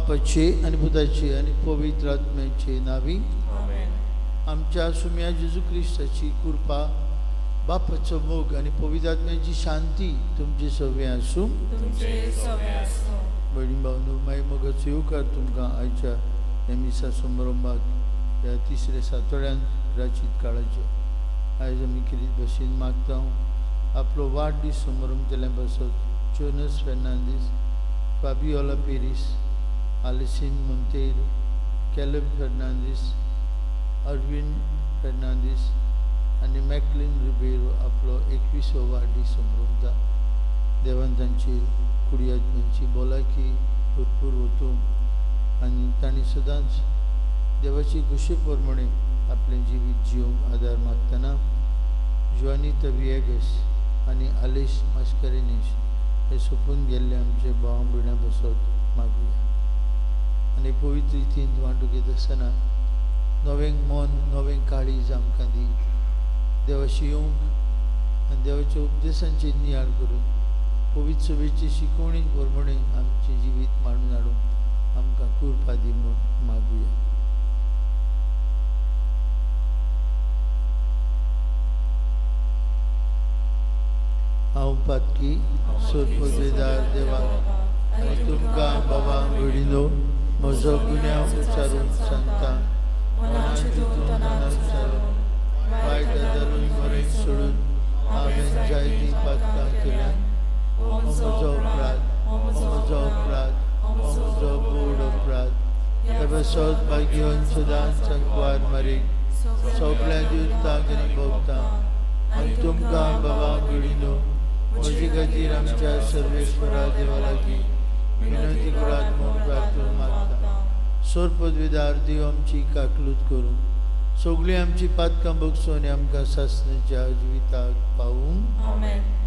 बापाचे आनी पुताचे आनी पवित्र आत्म्याचे नावी आमच्या सुम्या जेजू क्रिस्ताची कृपा, बापाचो मोग आनी पवित्र आत्म्याची शांती तुमचे सगळें आसूं. भयणी भावनो, मागीर मोगाचो येवकार तुमकां आयच्या ह्या मिसा समारंभाक ह्या तिसऱ्या सातोड्यान प्राचीत काळाचे. आयज आमी केली भशेन मागता आपलो वाडदीस समारंभ केल्या पासत Jonas Fernandes, Fabiola Pires, Alisson Monteiro, Caleb Fernandes, Arvind Fernandes आनी मॅकलिन रिबेरो आपलो 21वो वाडदीस समरंभता. देवान तांची कुडी आत्म्यांची भलायकी भरपूर वतूंक आनी तांणी सदांच देवाची खुशी प्रमाणे आपलें जिवीत जिवंक आदार मागतना जुआनीता विएगस आनी आलेश मास्करेनीस हे सोंपून गेल्ले आमचे भाव भयणां पासत मागुया. आनी पवित्र रितीन वांटूंक घेत आसतना नवें मन, नवें काळीज आमकां दी. देवाशी येवंक आनी देवाच्या उपदेशांचेर नियाळ करून पवित्र सभेची शिकवणी प्रमाणे आमचें जिवीत मांडून हाडूंक आमकां कृपा दी म्हूण मागुया. हांव पातकी सोदपोदेदार देवाक आनी तुमकां बाबा भयणीनो म्हजो गुन्यांव उच्चारून सांगता. मनान चिंतून मनान उच्चारून वायट आदारून बरें सोडून हांवें जायतीं पातकां केल्यात. हो म्हजो अपराध, हो म्हजो अपराध, हो म्हजो बोड अपराध. त्या पासत भाग्यवन सदांच सांकवार मारीक सगळ्या दिवतांक आनी भोगतां आनी तुमकां बाबा भयणीनो म्हजे खातीर आमच्या सर्वेश्वरा देवा लागीं विनंती करात म्हूण प्रार्थना मागता. सोरपदवीदार देव आमची काकलूत करूं, सगळीं आमची पातकां बगसून आनी आमकां सासणाच्या जिविताक पावूं. आमेन.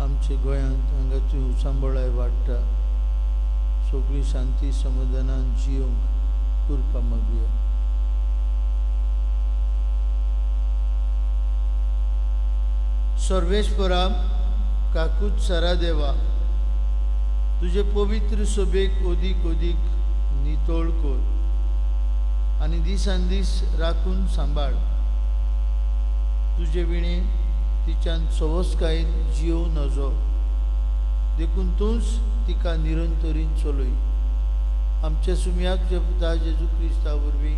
आमच्या गोंयांत हांगा थंय उचांबळाय वाडटा, सगळी शांती समाधानान जिवंक कृपा मागुया. सर्वेश्वरा काकूत सारा देवा, तुजे पवित्र सभेक अदीक अदीक नितळ कर आनी दिसान दीस राखून सांबाळ. तुजे विणे तिच्यान सवसकायेन जियोवं नजो, देखून तूंच तिका निरंतरीन चलय. आमच्या सुम्याक तुज्या पुता जेजू क्रिस्ता वरवीं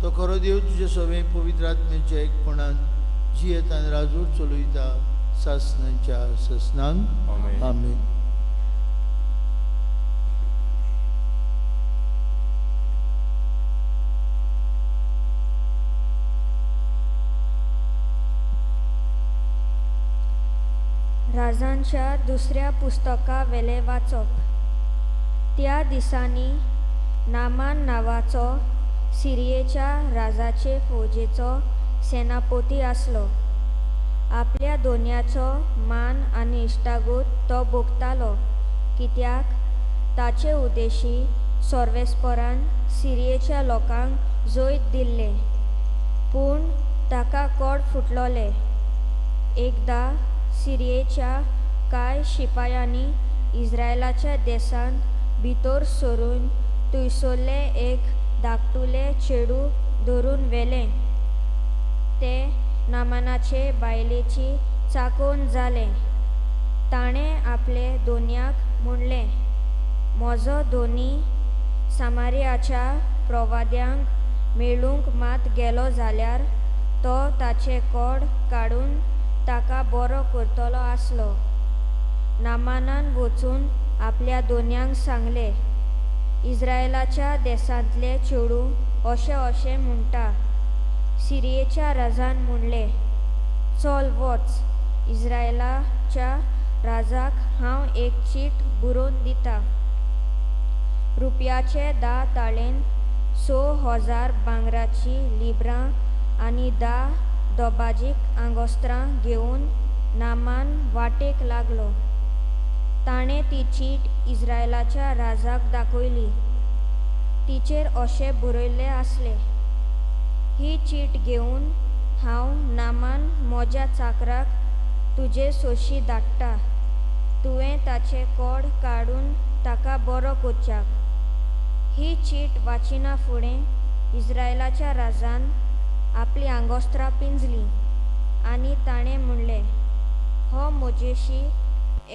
तो खरो देव तुजे सगळें पवित्र आत्म्याच्या एकपणान जियेत आनी राजूर चलयता सासणाच्या सासणांक. आमेन. राजांच्या दुसऱ्या पुस्तका वेले वाचप. त्या दिसांनी नामान नांवाचो सिरियेच्या राजाचे फौजेचो सेनापती आसलो. आपल्या दोनयाचो मान आनी इश्टागत तो भोगतालो, कित्याक ताचे उद्देशी सर्वेस्परान सिरियेच्या लोकांक जैत दिल्लें. पूण ताका कोड फुटलोले. एकदां सिरियेच्या कांय शिपायांनी इस्रायलाच्या देशांत भितर सरून थंयसरलें एक धाकटुलें चेडूं धरून व्हेलें. तें नामानाचे बायलेची चाकोवन जालें. ताणें आपले दोनयाक म्हणलें, म्हजो दोनी सामारियाच्या प्रवाद्यांक मेळूंक मात गेलो जाल्यार तो ताचें कोड काडून ताका बरो करतलो आसलो. नामानान वचून आपल्या दोनयांक सांगलें, इस्रायलाच्या देसांतलें चेडूं अशें अशें म्हणटा. सिरियेच्या राजान म्हणलें, चल वच, इस्रायलाच्या राजाक हांव एक चीट बरोवन दिता. रुपयाचे 10 ताळेन 6000 भांगराचीं लिब्रां आनी 10 दोबाजीक आंगोस्त्रां घेवन नामान वाटेक लागलो. ताणें ती चीट इस्रायलाच्या राजाक दाखयली. तिचेर अशें बरयल्लें आसलें, ही चीट घेवन हांव नामान म्हज्या चाकराक तुजे सोशी धाडटा, तुवें ताचें कोड काडून ताका बरो करच्याक. ही चीट वाचिना फुडें इस्रायलाच्या राजान आपली आंगोस्त्रां पिंजलीं आनी ताणें म्हणलें, हो म्हजेशी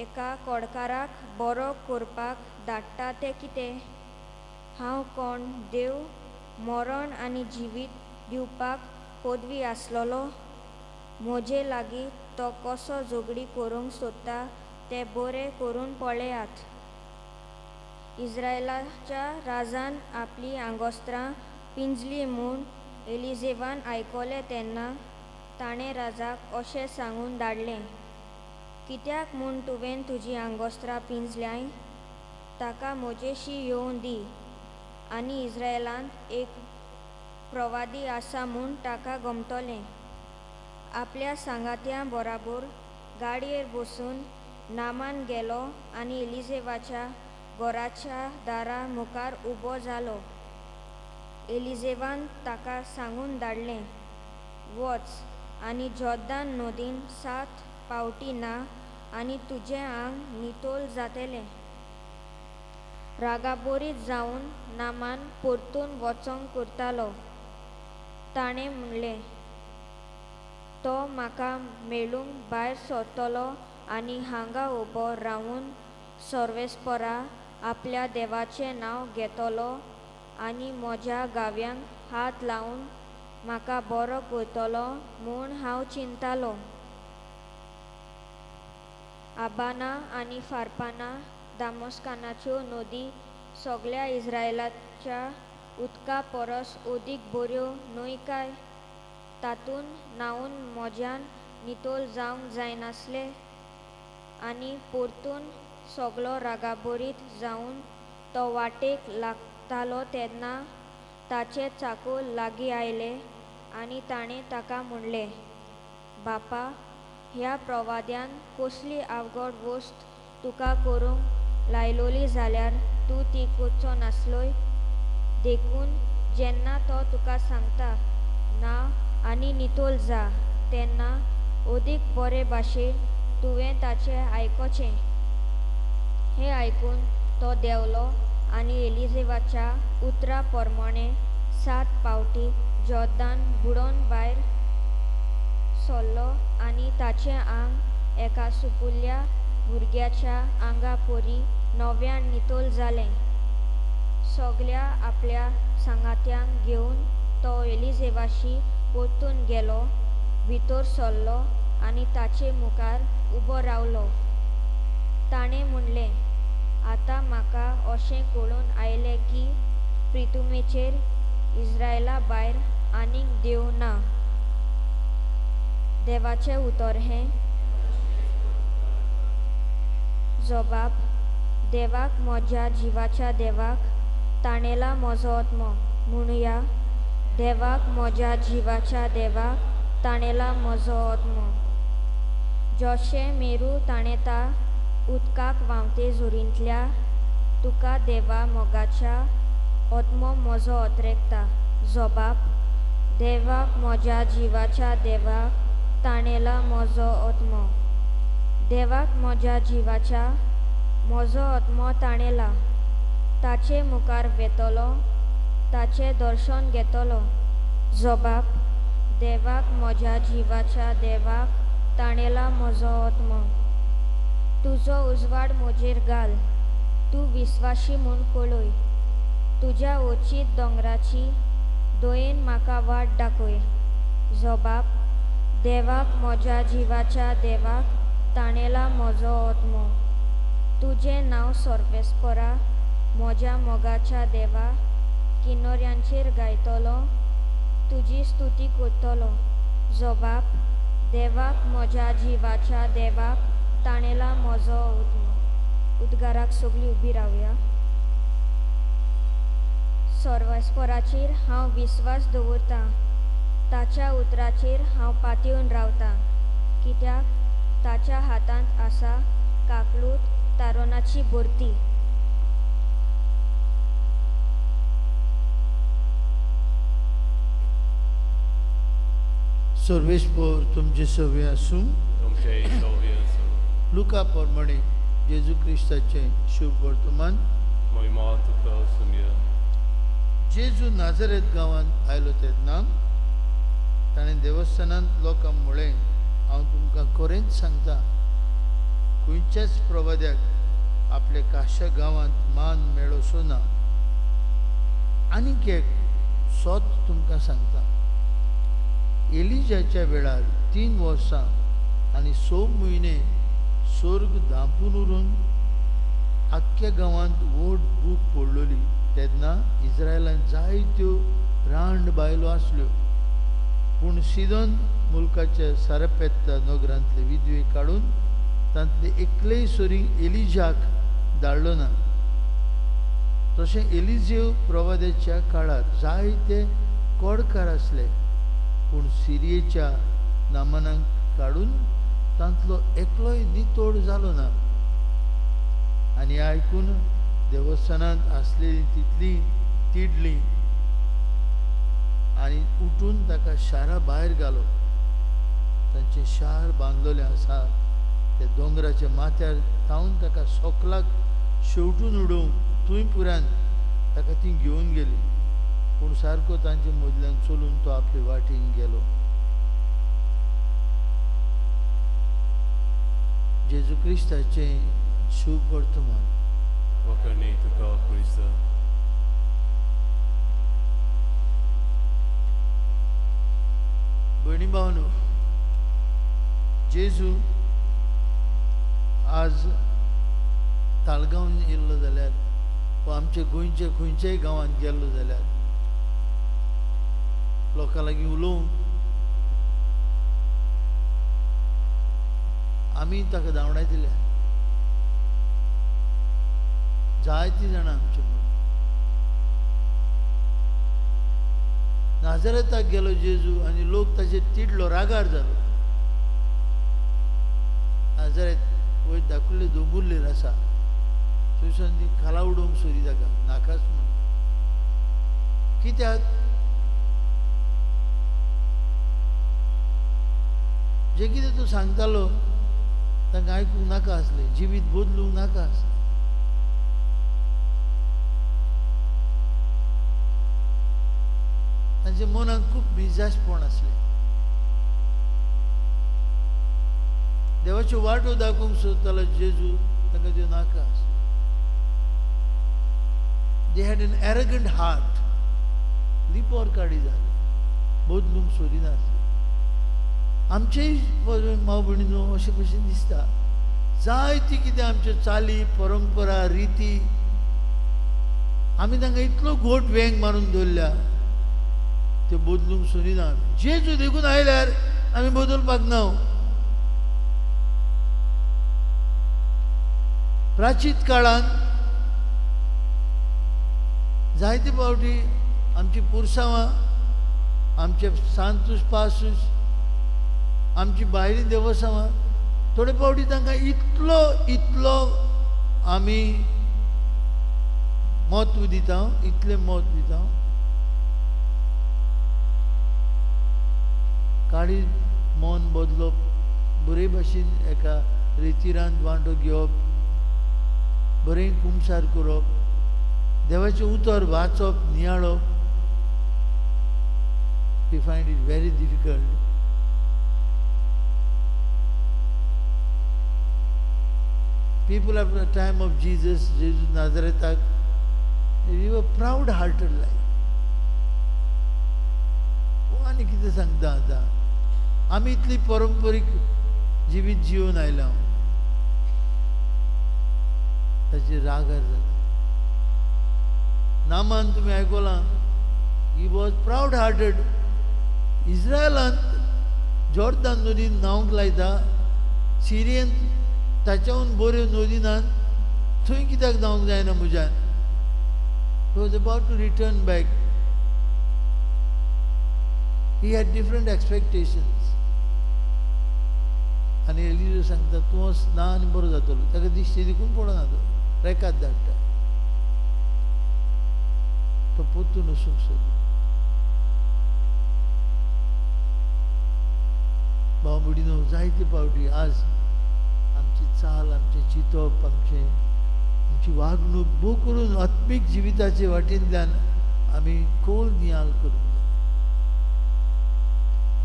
एका कोडकाराक बरो करपाक धाडटा तें कितें? हांव कोण देव मरण आनी जिवीत दिवपाक पदवी आसलेलो? म्हजे लागीं तो कसो झगडी करूंक सोदता तें बरें करून पळयात. इस्रायलाच्या राजान आपली आंगोस्त्रां पिंजलीं म्हूण एलिझेवान आयकलें तेन्ना ताणें राजाक अशें सांगून धाडलें, कित्याक म्हूण तुवें तुजी आंगोस्त्रां पिंजल्यांय? ताका म्हजेशी येवं दी आनी इस्रायलांत एक प्रवादी आसा म्हूण ताका गमतलें. आपल्या सांगात्यां बराबर गाडयेर बसून नामान गेलो आनी एलिझेवाच्या घराच्या दारा मुखार उबो जालो. एलिझेवान ताका सांगून धाडलें, वच आनी जॉर्दान नदीन 7 पावटी ना आनी तुजें आंग नितोल जातलें. रागाबरीत जावन नामान परतून वचोंक करतालो. ताणें म्हणलें, तो म्हाका मेळूंक भायर सरतलो आनी हांगा उबो रावून सर्वेस्परा आपल्या देवाचें नांव घेतलो आनी म्हज्या गाव्यांक हात लावन म्हाका बरो करतलो म्हूण हांव चिंतालो. आबाना आनी फारपाना दामोस्कानाच्यो नदी सगळ्या इस्रायलाच्या उदका परस अदीक बऱ्यो न्हय काय? तातूंत न्हांवन म्हज्यान नितोल जावंक जायनासलें? आनी परतून सगलो रागाबरीत जावन तो वाटेक लागतालो तेन्ना ताचे चाकू लागीं आयले आनी ताणें ताका म्हणलें, बापा, ह्या प्रवाद्यान कसली अवघड वस्त तुका करूंक लायलोली जाल्यार तूं ती करचो नासलोय? देखून जेन्ना तो तुका सांगता ना आनी नितोल जा तेन्ना अदीक बरे भाशेन तुवें ताचें आयकोचें. हें आयकून तो देंवलो आनी एलिझेवाच्या उतरा प्रमाणें 7 पावटी जॉर्दान बुडोवन भायर सरलो आनी ताचें आंग एका सुपुल्ल्या भुरग्याच्या आंगा परी नव्यान नितोल जालें. सगल्या आपल्या सांगात्यांक घेवन तो एलिझेवाशी परतून गेलो, भितर सरलो आनी ताचे मुखार उबो रावलो. ताणें म्हणलें, आतां म्हाका अशें कळून आयलें की प्रितुमेचेर इस्रायला भायर आनीक देव ना. देवाचें उतर हें. जबाब, देवाक म्हज्या जिवाच्या देवाक ताणेला म्हजो आत्मो म्हणुया. देवाक म्हज्या जिवाच्या देवाक ताणेला म्हजो आत्मो. जशें मेरू ताणेता उदकाक व्हांवते झोरींतल्या तुका देवा मोगाच्या आत्मो म्हजो अत्रेकता. जबाब, देवाक म्हज्या जिवाच्या देवाक ताणेला म्हजो आत्मो. देवाक म्हज्या जिवाच्या म्हजो आत्मो ताणेला. ताचे मुखार वेतलो, ताचें दर्शन घेतलो. जबाब, देवाक म्हज्या जिवाच्या देवाक ताणेला म्हजो आत्मो. तुजो उजवाड म्हजेर घाल, तूं विस्वाशी म्हूण पळय. तुज्या ओचीत दोंगराची दयेन म्हाका वाट दाखय. जबाब देवाक म्हज्या जिवाच्या देवाक ताणेला म्हजो आत्मो. तुजें नांव सर्वेस्परा म्हज्या मोगाच्या देवा, किनोऱ्यांचेर गायतलो, तुजी स्तुती करतलो. जबाब देवाक म्हज्या जिवाच्या देवाक ताणेला म्हजो आत्मो. उद्गाराक सगळीं उबी रावया. सर्वेस्पराचेर हांव विस्वास दवरतां, ताच्या उतराचेर हांव पातयेवन रावतां. कित्याक ताच्या हातांत आसा काकलूत तारोनाची भरती. सर्वेस्पर तुमचे सवे आसूं. लुका प्रमाणे जेजू क्रिस्ताचें शुभ वर्तमान. जेजू नाझरेत गांवांत आयलो तेन्ना ताणें देवस्थानांत लोकांक म्हळें, हांव तुमकां खरेंच सांगता, खंयच्याच प्रवाद्याक आपल्या काशा गांवांत मान मेळोसो ना. आनीक एक सत तुमकां सांगता, एलिजाच्या वेळार 3 वर्सां आनी 6 म्हयने स्वर्ग धांपून उरून आख्ख्या गांवांत व्हड भूक पडलोली. तेन्ना इस्रायलान जायत्यो रांड बायलो आसल्यो, पूण सिदोन मुल्काच्या सारपेत्ता नगरांतले विधवे काडून तांतले एकलेय सरी एलिजाक धाडलो ना. तशें एलिजेव प्रवाद्याच्या काळार जायते कोडकार आसले, पूण सिरियेच्या नामानाक काडून तांतलो एकलोय नितोड जालो ना. आनी आयकून देवस्थानांत आसलेली तितली तिडली आनी उठून ताका शारा भायर घालो. तांचें शार बांदलेलें आसा ते दोंगराच्या माथ्यार तावन ताका सोकलाक शेवटून उडोवंक थंय पुरान ताका ती घेवन गेली. पूण सारको तांचे मदल्यान चलून तो आपले वाटेन गेलो. जेजू क्रिस्ताचें शुभ वर्तमान. भयणी भावनो, जेजू आज ताळगांव येयल्लो जाल्यार वा आमच्या गोंयच्या खंयच्याय गांवांत गेल्लो जाल्यार लोकां लागीं उलोवंक आमी ताका धांवडायतले. जायतीं जाणां आमचे नाझरेताक गेलो जेजू आनी लोक ताचेर तिडलो, रागार जालो. नाझरेत वयर दाखयल्ले दोंगुल्लेर आसा, थंयसान ती खाला उडोवंक सोदी ताका नाकाच म्हण. कित्याक? जें कितें तूं सांगतालो तांकां आयकूंक नाका आसलें, जिवीत बदलूंक नाका आसलें. तांच्या मनांत खूब मिजासपण आसलें. देवाच्यो वाटो दाखोवंक सोदतालो जेजू, तांकां त्यो नाका आसल्यो. They had an arrogant heart. लिपोर काडी जाले, बदलूंक सोदिनासले. आमचेय माव भयणीनो अशें भशेन दिसता. जायती कितें आमच्यो चाली, परंपरा, रिती आमी तांकां इतलो घोट वेंग मारून दवरल्या, त्यो बदलूंक सोदिना. जेजू देखून आयल्यार आमी बदलपाक ना. प्राचीत काळांत जायते फावटी आमची पुरसांवां, आमचे सांतूस पासूस, आमची भायलीं देवसांवां थोडे फावटी तांकां इतलो इतलो आमी म्हत्व दिता, इतलें म्हत्व दिता, काळी मन बदलप, बरे भाशेन एका रेतिरान वांटो घेवप, बरें कुमसार करप, देवाचें उतर वाचप, नियाळप. We find it very difficult. People at the time of Jesus, Jesus Nazareth, they were proud-hearted like. आनी कितें सांगता आतां, आमी इतली परंपरीक जिवीत जिवन आयला, ताचेर रागार जाता. नामान तुमी आयकलां, he was proud hearted. इस्रायलांत जॉर्दान नदीन न्हावंक लायता, सिरियेंत ताच्याहून बऱ्यो नदी नात, थंय कित्याक न्हावंक जायना म्हज्यान. He was about to return back. He had different expectations. आनी एलिजो सांगता, तूं वच ना आनी बरो जातलो. ताका दिश्टी देखून पडना, तो रेकाद धाडटा, तो परतून वचूंक सोदी. भाव भयणीनो, जायते फावटी आज आमची चाल, आमचें चिंतप, आमची वागणूक भोव करून आत्मीक जिविताचे वाटेंतल्यान आमी खोल नियाळ करूंक जाय.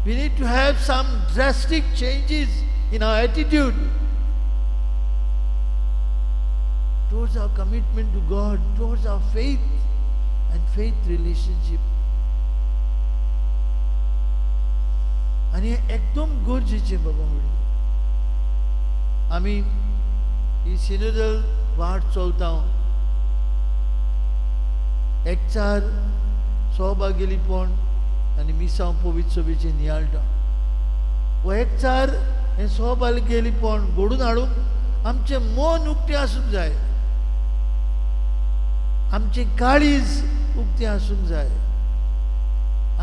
We need to have some drastic changes in our attitude towards our commitment to God, towards our faith and faith relationship. आनी एकदम गरजेचें बाबा म्हणलें, आमी ही सिनोदल वाट चलता, एकचार सहभागेलीपण आनी मिसांव पवित्र सभेचें नियाळटा. हो एकचार हें सहभागेलीपण घडून हाडूंक आमचें मन उक्तें आसूंक जाय, आमचें काळीज उक्तें आसूंक जाय,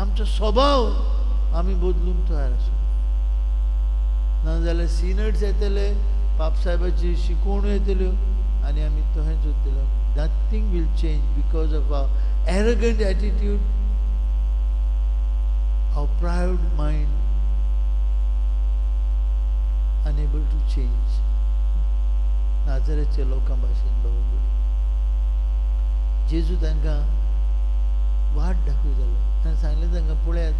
आमचो स्वभाव आमी बदलूंक तयार आसूंक जाय. नाजाल्यार सिनर्स येतले, पापसाहेबाची शिकवण्यो येतल्यो आनी आमी तशेंच उरतले. Nothing will change because of our arrogant attitude, our proud mind unable to change. नाझरेथच्या लोकां भाशेन बाबा जेजू तांकां वाट दाखयतालो. ताणें सांगलें तांकां, पळयात,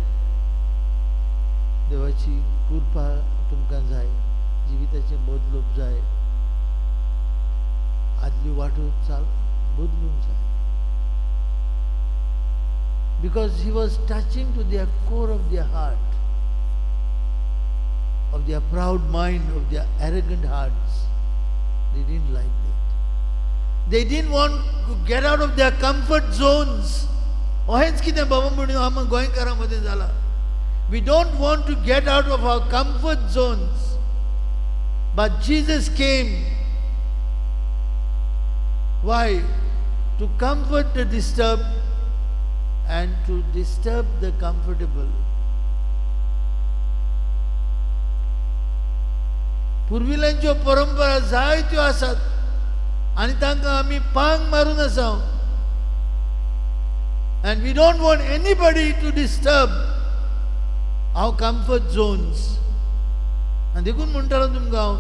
देवाची कृपा तुमकां जाय, जिविताचें बदलप जाय, आदल्यो वाटो चाल बदलूंक जाय. Because he was touching to their core of their heart, of their proud mind, of their arrogant hearts. They didn't like that. They didn't want to get out of their comfort zones. अहेंच कितें बाबा म्हणून आमी गोंयकारां मदें जालां. We don't want to get out of our comfort zones. But Jesus came. Why? To comfort the disturbed and to disturb the comfortable. पुर्विल्यांच्यो परंपरा जायत्यो आसात आनी तांकां आमी पांग मारून आसा. And we don't want anybody to disturb our comfort zones. आनी देखून म्हणटालो तुमकां हांव,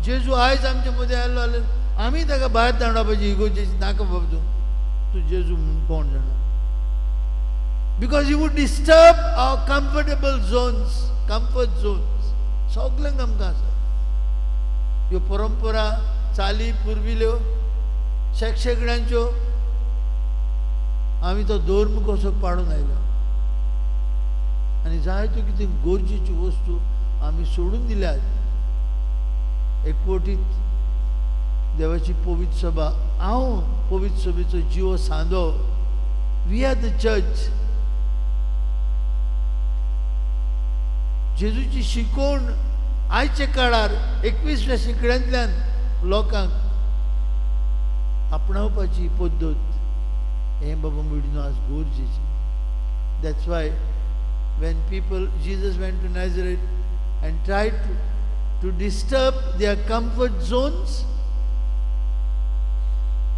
जेजू आयज आमचे मदें आयलो जाल्यार आमी ताका भायर धांवडावपाची इगोर्जेची नाका बाबा, तूं जेजू म्हूण कोण जाणा. Because he would disturb our comfortable zones, comfort zones. सगल्यांक आमकां आसा ह्यो परंपरा चाली पुर्विल्यो शेकशेगड्यांच्यो, आमी तो धर्म कसो पाडून आयलो आनी जायत्यो कितें गरजेच्यो वस्तू आमी सोडून दिल्यात. एकवटीत देवाची पवित्र सभा, हांव पवित्र सभेचो जिवो सांदो. We are the church. जेजूची शिकवण आयच्या काळार 21व्या शेंकड्यांतल्यान लोकांक आपणावपाची पद्दत हें बाबा भयणीनो आज गरजेचें. That's why when people, Jesus went to Nazareth and tried to disturb their comfort zones,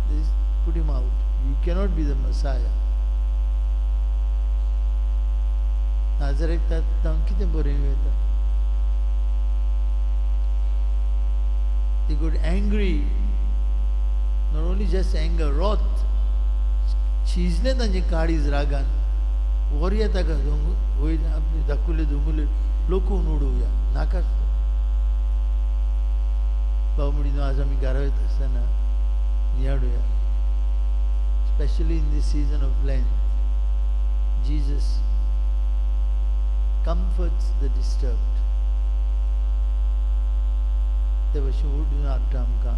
they put him out. You cannot be the Messiah. नाझरेथाक जावन कितें बरें येता. They got angry, not only just anger, wrath. शिजलें तांचें काळीज रागान. व्हरया ताका दोंगर वयर आपले धाकुले दोंगुले लोकून उडोवया नाकाच तो. भाव म्हणिनो आज आमी घरा वयता आसतना नियाडुया. Specially in this season of Lent, Jesus comforts the disturbed. ते भशेन उडून हाडटा आमकां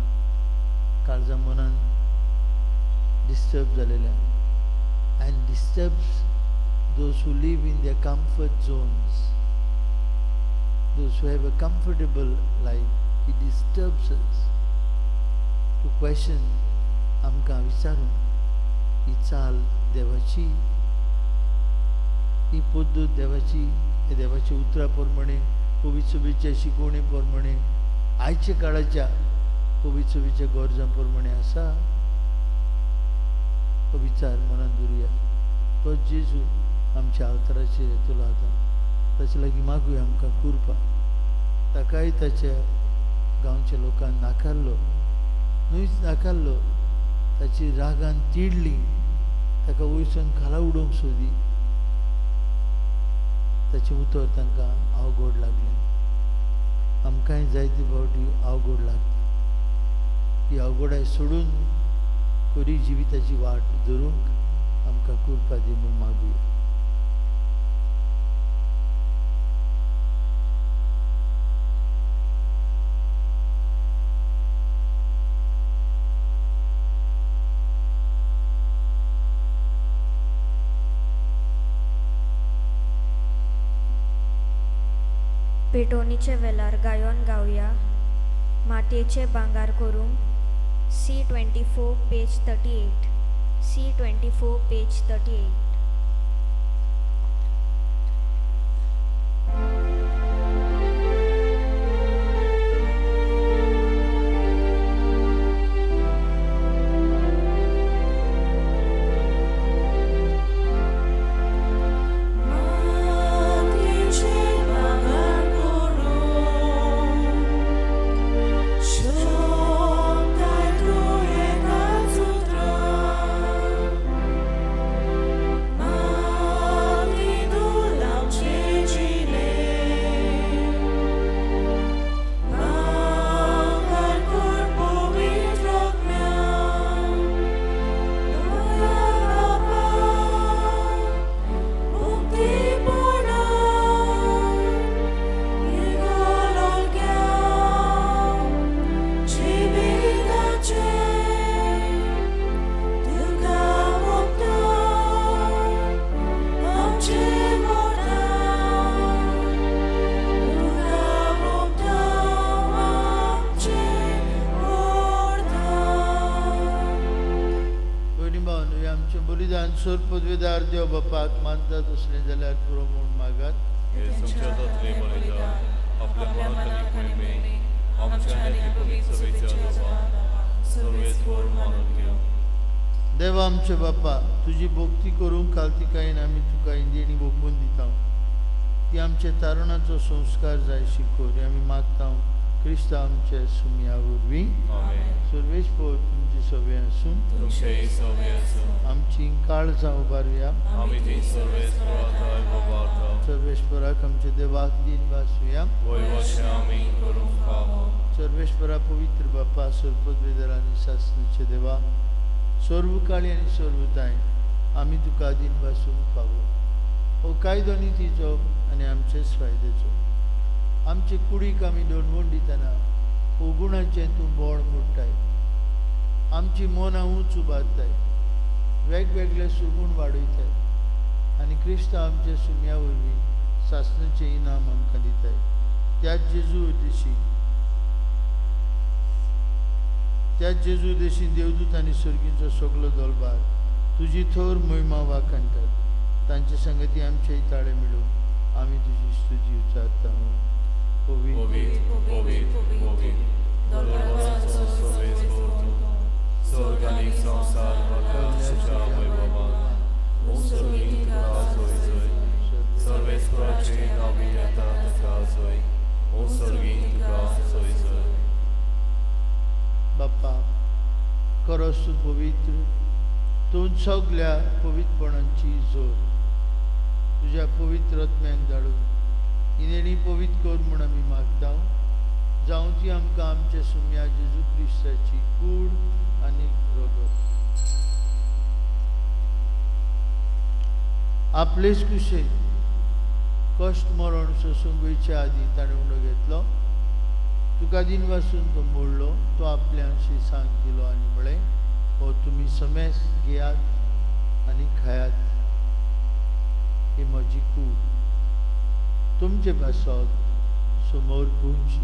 काळजा मनान disturb जालेल्या and disturbs those who live in their comfort zones, those who have a comfortable life. He disturbs us to question आमकां विचारून ही चाल देवाची, ही पद्दत देवाची, हे देवाच्या उतरा प्रमाणे, पवित्र सभेच्या शिकवणे प्रमाणे, आयच्या काळाच्या पवित्र सभेच्या गरजां प्रमाणे आसा. हो विचार मनान दवरुया. तो जेजू आमच्या अवताराचेर येतलो आतां, ताचे लागीं मागुया आमकां कृपा. ताकाय ताच्या गांवच्या लोकांक नाकारलो, न्हूच नाकारलो, ताची रागान तिडली, ताका वयरसून खाला उडोवंक सोदी. ताचें उतर तांकां अवघड लागलें. आमकांय जायते फावटी अवघड लागता. ही अवघडाय सोडून खरी जिविताची वाट धरूंक आमकां कृपा दी म्हूण मागुया. पेटोवणीचे वेलार गायोन गावया मातयेचे भांगर करूंक. C24 page 38. C24 page 38. सोर पदवीदार देव बापाक मानता तसलें जाल्यार पुरो म्हूण मागात. देवा आमचे बापा, तुजी भक्ती करूंक कालतिकायेन आमी तुका इंदेणी ओंपून दिता. ती आमच्या तारुणाचो संस्कार जाय शिकोर आमी मागता क्रिस्तांव आमचे सुमया वरवीं. सर्वेस्पर तुमचे सवे आसूं. आमची काळजां उबारुया. सर्वेस्पराक आमच्या देवाक दिन वासुया. सर्वेस्परा पवित्र बापा, सर्वपदवेदर आनी सासणाचे देवा, सर्वकाळी आनी सर्वताय आमी तुका दिन वासूंक फावो. हो कायदो नितीचो आनी आमचेच फायद्याचो. आमचे कुडीक आमी दणवण दितना अवगुणाचें तूं बळ मोडटाय. आमची मनां उंच उबारताय, वेगवेगळे सुगूण वाडयताय आनी क्रिस्तांव आमच्या सुम्या वरवीं सासणाचें इनाम आमकां दिताय. त्याच जेजू देशी देवदूत आनी सर्गीचो सगलो दलबार तुजी थोर मोहिमा वाखाणटात. तांचे संगती आमचे ताळे मेळून आमी तुजी स्तुती उच्चारता. बाप्पा, खरोच तूं पवित्र, तूं सगल्या पवित्रपणाची जोर. तुज्या पवित्र आत्म्याक धाडून ही देणी पवित्र कर म्हूण आमी मागता. जावं ती आमकां आमच्या सुम्या जेजू क्रिस्ताची कूड आनी रगत. आपलेच कुशेन कश्ट मरण सोसूंक वयचे आदीं ताणें उंडो घेतलो, तुका दिन वासून तो मोडलो, तो आपल्या शिसांक दिलो आनी म्हळें, हो तुमी समेस घेयात आनी खायात, ही म्हजी कूड तुमचे पासत समोर पुंची.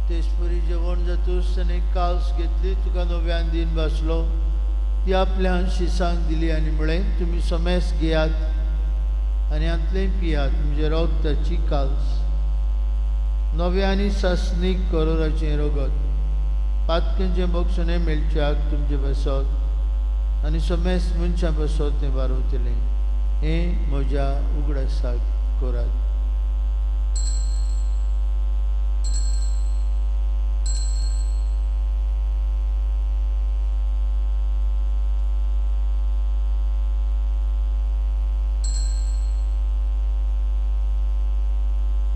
तेचपरी जेवण जातूच ताणें काल्स घेतली, तुका नव्यान दिन बसलो, ती आपल्या शिसांक दिली आनी म्हळें, तुमी समेस घेयात आनी हांतलें पियात, म्हणजे रगताची काल्स, नव्या आनी सासणीक करोराचें रगत, पातकेंचें बक्षणें मेळच्याक तुमचे बसत आनी समेस मनशां बसत तें वारवतलें. हें म्हज्या उगडासाक करात.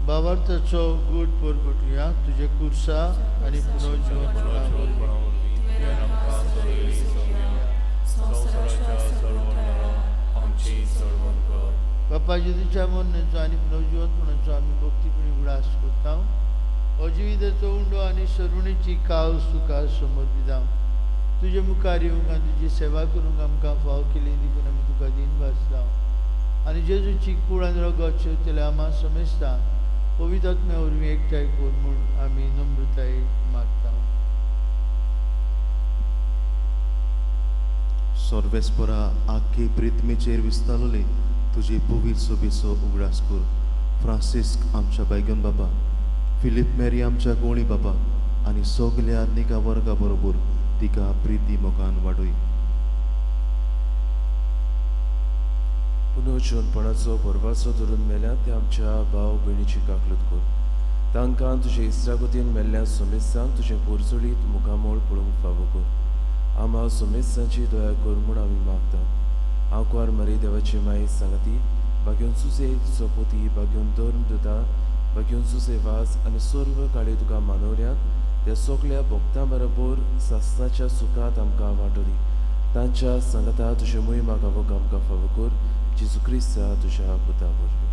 बाबार्थाचो गूट परगटुया तुजे कुर्सा आनी पुनर्जीवनपणा वरवीं बापा जेजूच्या मरणाचो आनी पुनर्जीवनपणाचो आमी भक्तीपणी उगडास करता. हो जिविताचो उंडो आनी सरुणेची कावस तुका समर्पिता. तुजे मुखार येवंक आनी तुजी सेवा करूंक आमकां फाव केली देखून आमी तुका दिन भासता आनी जेजूची कूड आनी रगत शेवतल्या आमा समेस्ता पवित्र आत्म्या वरवीं एकठांय कर म्हूण आमी नम्रतायेन मागता. सर्वेस्परा आख्खे प्रिथमीचेर विस्तारले तुजे पवित्र सोबेचो उगडास कर. फ्रांसिस्क आमच्या बायगन बाबा, फिलीप मेरी आमच्या गोळी बाबा आनी सगल्या निका वर्गा बरोबर तिका प्रिती मोगान वाडय. पुनर्जीवनपणाचो भरवासो धरून मेल्या ते आमच्या भाव भयणीची काकलूत कर. तांकां तुजे इस्त्रागतीन मेल्ल्या सुमेस्तांक तुजें पोरचोळीत मुखामोळ पळोवंक फावो कर. आमा सुमेस्तांची दया कर म्हूण आमी मागता. आंकवार मरी देवाची माई सांगती बागेवन सुसे सोपोती बागेवन धर्म दुता बागेवन सुसे वास आनी सर्व काळी तुका मानवल्यात त्या सगल्या भक्तां बरोबर सासनाच्या सुखांत आमकां वांटो दी. तांच्या सांगता तुजे मोहिमा गावोक आमकां फावो कर. जेजू क्रिस्ता तुज्या पुता वरवीं.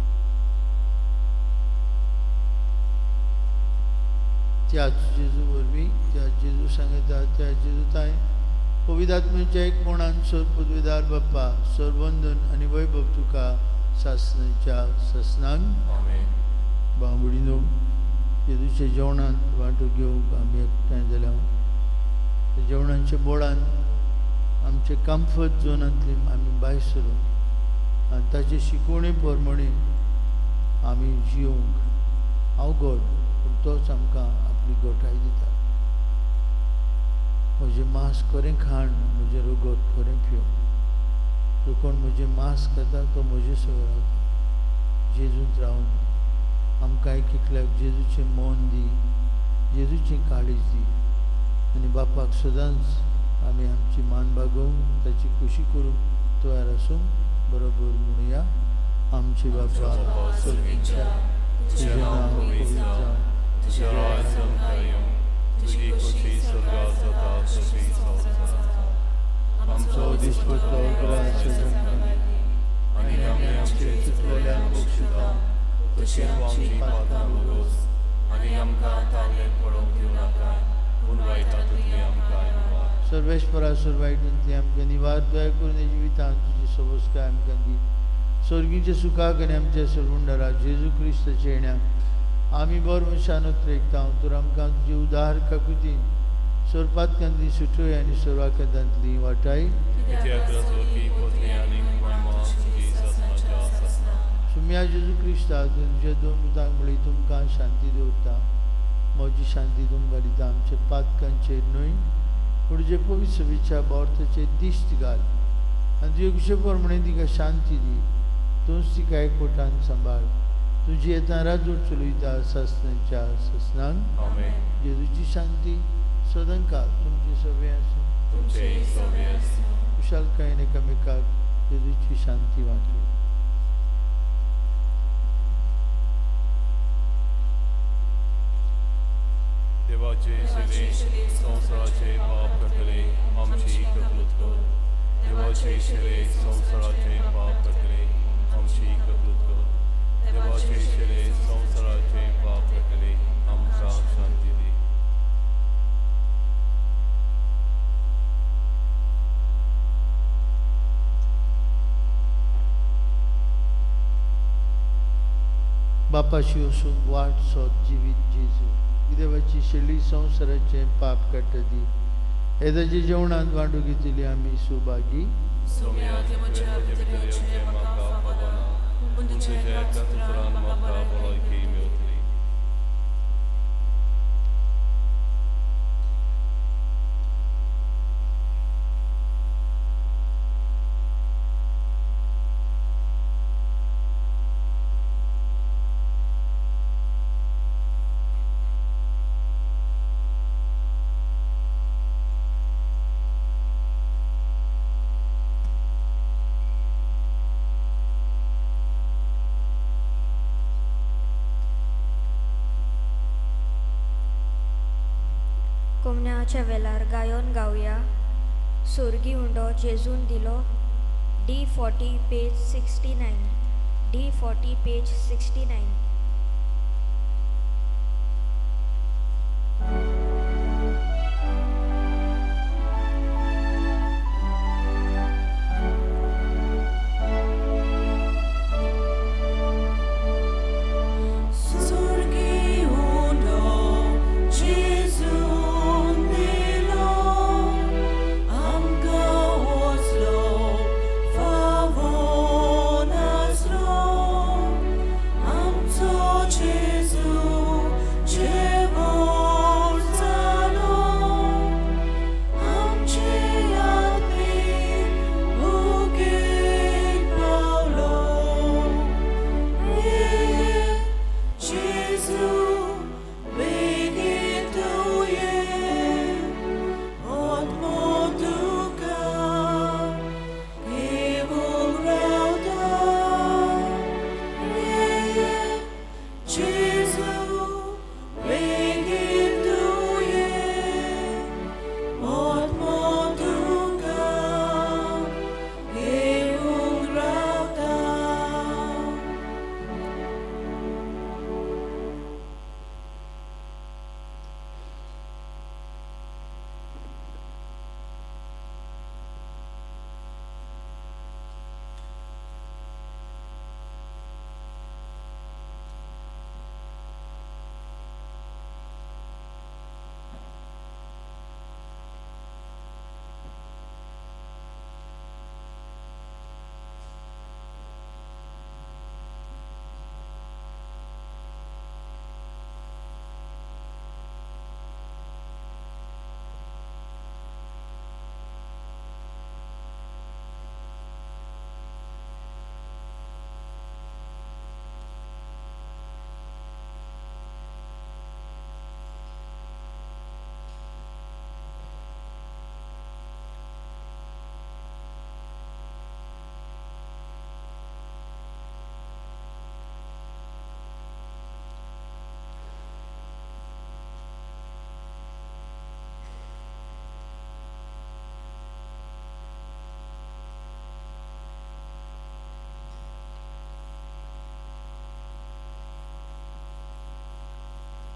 त्याच जेजू वरवीं, त्या जेजू सांगता, त्या जेजू ताय पवित्र आत्म्याच्या एकपणान सर पदवीदार बाप्पा सरवंदन आनी वैभव तुका सासनाच्या सासनान. बांबुडीनो जेजूच्या जेवणांत वांटो घेवंक आमी एकठांय जाल्या. त्या जेवणाच्या बोडान आमचे कम्फर्ट झोनांतली आमी भायर सरून आनी ताचे शिकवणे प्रमाणे आमी जियोंक अवघड, पूण तोच आमकां आपली गोठाय दिता. म्हजें मांस खरें खाण, म्हजें रगत खरें पिवंक. जो कोण म्हजें मांस खाता तो म्हजे सगळें रावता. जेजूंत रावन आमकां एक एकल्याक जेजूचें मन दी, जेजूचें काळीज दी आनी बापाक सदांच आमी आमची मान बागोवंक ताची खुशी करूंक तयार आसूंक बरोबर म्हणुया. आमचे बापा स्वर्गीच्या, तुजें नांव पवित्र जावं, तुजें राज्य आमकां येवं, तुजी खोशी स्वर्गात जाता तशी संवसारांत जावं. आमचो दिसपट्टो ग्रास आमकां दी आनी आमी आमचे चुकलेल्यांक बक्षिता तशें तूं आमची पातकां भोगोस आनी आमकां तावलें पडोवंक दिवं नाका, पूण वायटांतली आमकां निवार. सर्वेस्परा सर्वायटांतली आमकां निवार. दया करून जिवितांत तुजी सबस्काय आमकां दी. स्वर्गीच्या सुखाक आनी आमच्या सर्वुंडरा जेजू क्रिस्ताच्या येण्याक आमी बरो मनशान उत्रेकता. तर आमकां तुजी उदार काकुतीन सोरपातकांतली सुटय आनी सोरवाकांतली वाटाय. सुम्या जेजू क्रिस्ता तुमच्या दोन पुतांक म्हळी तुमकां शांती दवरता, म्हजी शांती तुमकां दिता. आमच्या पातकांचेर न्हय पूण जे पवित्र सभेच्या बोर्थाचेर दिश्ट घाल आनी तुजे कुशे प्रमाणे तिका शांती दी. तूंच तिका एकवटान सांबाळ. तुजी येता राजवट चलयता सासणाच्या सासणांक. आमेन. जेजूची शांती सदांकाळ तुमचे सगळे आसूं. तुमचे सवे आसूं. खुशालकायेन एकामेकाक जेजूची शांती वांटली. देवाचे शिले संवसाराचे पाप करतले आमची कबूल कर. देवाचे शिले संवसाराचे पाप करतले आमची कबूल कर. देवाचे शिले संवसाराचे पाप करतले आमकां शांती दी. बापाशी वसून वाट सोद जिवीत जेजू देवाची शेली संवसाराचें पाप काडटा ती हे ताच्या जेवणांत वांटू घेतिल्ली आमी सुभागी. कोमन्याच्या वेलार गायोन गावया सोर्गी उंडो जेजून दिलो. D40 page 69. D40 page 69.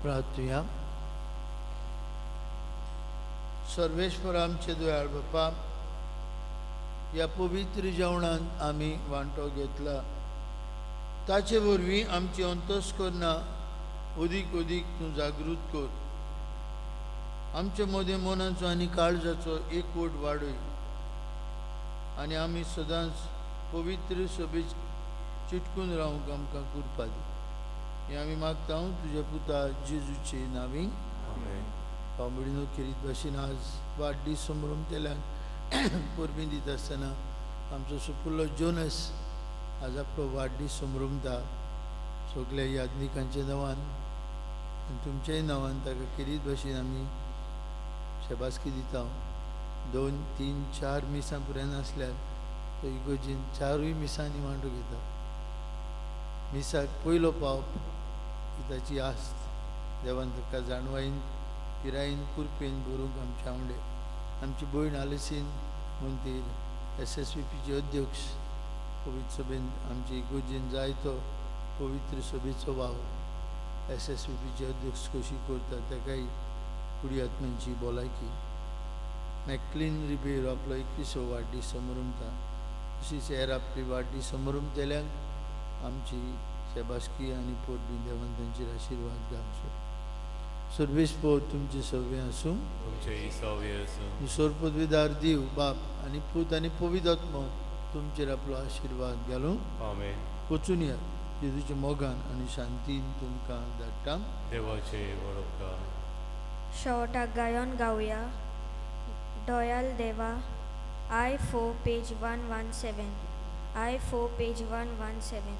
प्रार्थुया. Sarveshwar आमचे दयाळ बापा, ह्या पवित्र जेवणांत आमी वांटो घेतला ताचे वरवीं आमची अंतस्करणां अदीक अदीक तूं जागृत कर. आमचे मदें मनाचो आनी काळजाचो एकवट वाडय आनी आमी सदांच पवित्र सभेक चिटकून रावंक आमकां कृपा दी. हें आमी मागता तुज्या पुता जेजूचे नांवी. पावणो खेरीत भाशेन आज वाडदीस संभ्रम केल्यान परबीं दिता आसतना आमचो सुपुल्लो जोनस आज आपलो वाडदीस समरमता. सगल्या याज्ञिकांच्या नांवान आनी तुमच्याय नांवान ताका खेरीत भाशेन आमी शबासकी दिता. 2, 3, 4 मिसां पुराय आसल्यार तो इगोर्जीन 4 मिसांनी वांटो घेता. मिसाक पयलो पावप ही ताची आस्त. देवान ताका जाणवायेन पिरायेन कुरपेन भरूंक आमचे आवडे. आमची भयण आलिसीन मंतीर SSVPचे अध्यक्ष पवित्र सभेन आमचे इगोर्जीन जायतो पवित्र सभेचो वावर SSVPचे अध्यक्ष कशी करता ताकाय कुडी आत्म्यांची भलायकी. मॅकलीन रिबेरो आपलो 21वो वाडदीस समरमता. तशीच हेर आपली वाडदीस समरमतल्यांक आमची शबासकी आनी पोरबी देवान तांचेर आशिर्वाद घालचो. सर्वेस पोर तुमचे सगळें आसूं, तुमचे सोरपदवीदार देव बाप आनी पूत आनी पवित्र आत्मो तुमचेर आपलो आशिर्वाद घालूं. आमेन. वचून या जेजूच्या मोगान आनी शांतीन तुमकां धाडटा. देवाचे वडोपकार. शेवटाक गायन गावया दोयाल देवा. I 4 page 117. I 4 page 117.